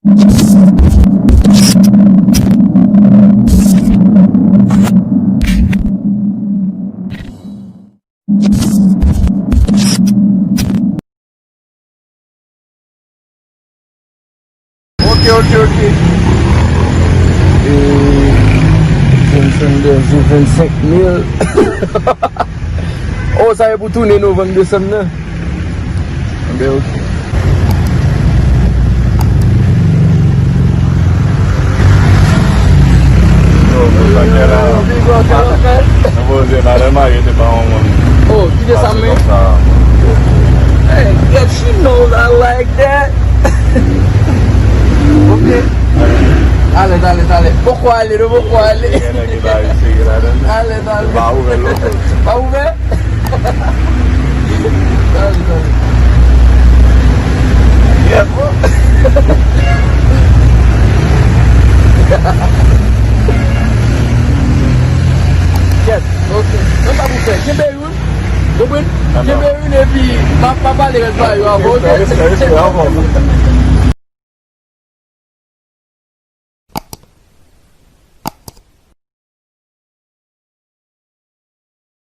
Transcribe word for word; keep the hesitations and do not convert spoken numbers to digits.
Ok, ok, ok. E, Johnson Berger, vennsenk mil. Oh, sa e pou tounen novanm, desanm nan. Enben, ok. Yo, nou sa kè la. Nan poze, madanm marye, se pa yon moun. Oh, kite sa, men. Hey, girl, she knows I like that. Ok. Alèz, alèz, alèz. Poko ale, nou poko ale. Alèz, alèz. Pa ouvè lòt. Pa ouvè? Tande, tande. Yep. Kèt. Ok. Nan sa pou fè. Kenbe youn. Konprann? Kenbe youn epi m ap, m ap pale rès pa yo avan, ok? Respè, respè, avan.